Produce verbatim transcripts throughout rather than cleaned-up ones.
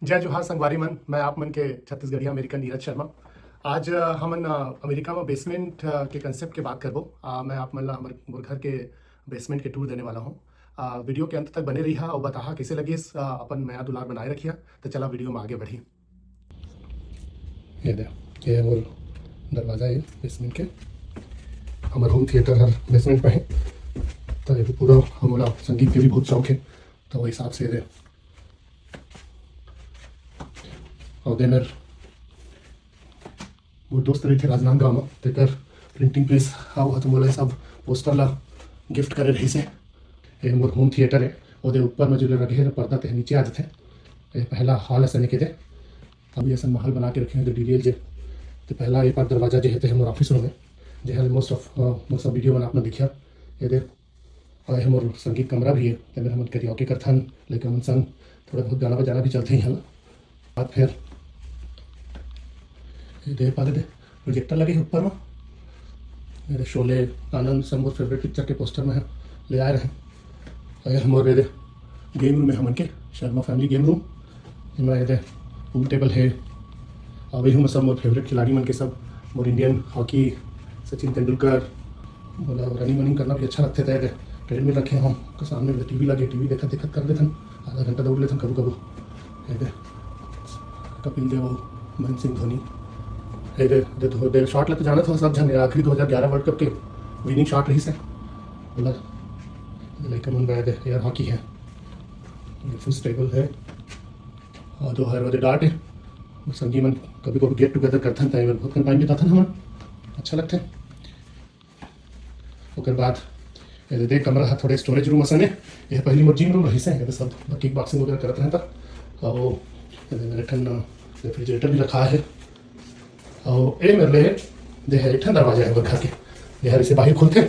जय जोहार संगवारी मन, मैं आप मन के छत्तीसगढ़िया अमेरिकन नीरज शर्मा। आज अ, हमन अ, अमेरिका में बेसमेंट अ, के कंसेप्ट के बात करबो। अ, मैं आप मन ला हमर मोर घर के बेसमेंट के टूर देने वाला हूँ। अ, वीडियो के अंत तक बने रहिहा और बताहा कैसे लगिस। अ, अपन मया दुलार बनाए रखिहा। तो चला वीडियो में आगे बढ़ी। ये दे, ये मोर दरवाजा है बेसमेंट के। हमर होम थिएटर हर बेसमेंट में है, तो ये पूरा हमला संगीत के भी बहुत शौक है, तो वही हिसाब से ये दे। और दे मेर वो दोस्त रहिथे राजनांदगांव में, तेकर प्रिंटिंग प्रेस हा, वो तो मोला सब पोस्टर ला गिफ्ट करे रहिसे। ये मोर होम थिएटर है, ओदे ऊपर में जो लगे है पर्दा ते नीचे आ जथे। ये पहला हॉल असन के दे, अभी असन महल बना के रखे हैं डीडीएल जे। तो पहला ये पर दरवाजा जो है ते हमर ऑफिस रूम है, जे है most of most of video मन आपने देखा। ये दे, और ये हमर संगीत कमरा भी है, तेमेर हमन करियोके करथन, लइका मन संग थोड़ा बहुत गाना बजाना भी चलथे यहाँ। बाद फिर ये दे पा दे प्रोजेक्टर लगे है ऊपर में, मेरे शोले, आनंद सब मोर फेवरेट पिक्चर के पोस्टर में है, ले आए रहे। और ये हमर ये दे गेम रूम है हमन के, शर्मा फैमिली गेम रूम। एमा ये दे पूल टेबल है, और वही में सब मोर फेवरेट खिलाड़ी मन के सब, मोर इंडियन हॉकी, सचिन तेंदुलकर, मतलब रनिंग वनिंग करना भी अच्छा लगथे। तो ये दे ट्रेडमिल रखे हम, ओकर सामने में टीवी लगे, टीवी देखत देखत कर लेथन, आधा घंटा दौड़ लेथन कबू कबू। ये दे कपिल देव, महेंद्र सिंह धोनी। ये दे, दे, दे, दे शॉट लगते जाना था सब झन, आखिरी दो हज़ार ग्यारह वर्ल्ड कप के विनिंग शॉट रहिसे, मतलब लइका मन बर ये दे एयर हॉकी है, फुल टेबल है, और दो हर वाले डार्ट है। संगी मन कभी कभी गेट टुगेदर करथन, तो बहुत कन टाइम बिताथन हमन, अच्छा लगथे। ओकर बाद ये दे कमरा है थोड़े स्टोरेज रूम असन है। ये पहली मोर जिम रूम रहिसे, ये सब किक बॉक्सिंग वगैरह करत रहता। और वो ये दे मेरे ठन रेफ्रिजरेटर भी रखा है। और ये मेरे लिए दे है एक ठन दरवाजा है घर के, ये हर इसे बाहर खुलथे।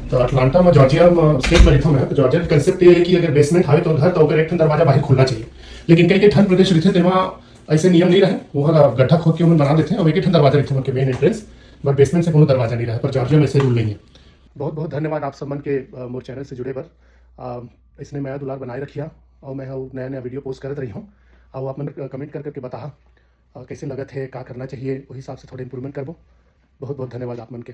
तो अटलांटा में, जॉर्जिया में स्टेट में रहता मैं, तो जॉर्जिया का कंसेप्ट ये है कि अगर बेसमेंट हवे तो घर तो ओकर एक ठन दरवाजा बाहर खुलना चाहिए। लेकिन कई कई ठंड प्रदेश रहिथे, तेमा ऐसे नियम नहीं रहे, वो वाला गड्ढा खोद के उमन बना देथे और एक ही ठन दरवाजा रहिथे उनके मेन एंट्रेंस, बट बेसमेंट से कोनो दरवाजा नहीं रहे, पर जॉर्जिया में ऐसे रूल नहीं है। बहुत बहुत धन्यवाद आप सब मन के अ, मोर चैनल से जुड़े बर। अ, इसने मया दुलार बनाए रखिया और मैं वो नया नया वीडियो पोस्ट करत रही हूँ। और आप मन कमेंट कर करके बताहा अ, कैसे लगत है, का करना चाहिए, वही हिसाब से थोड़ा इम्प्रूवमेंट करबो। बहुत बहुत धन्यवाद आप मन के।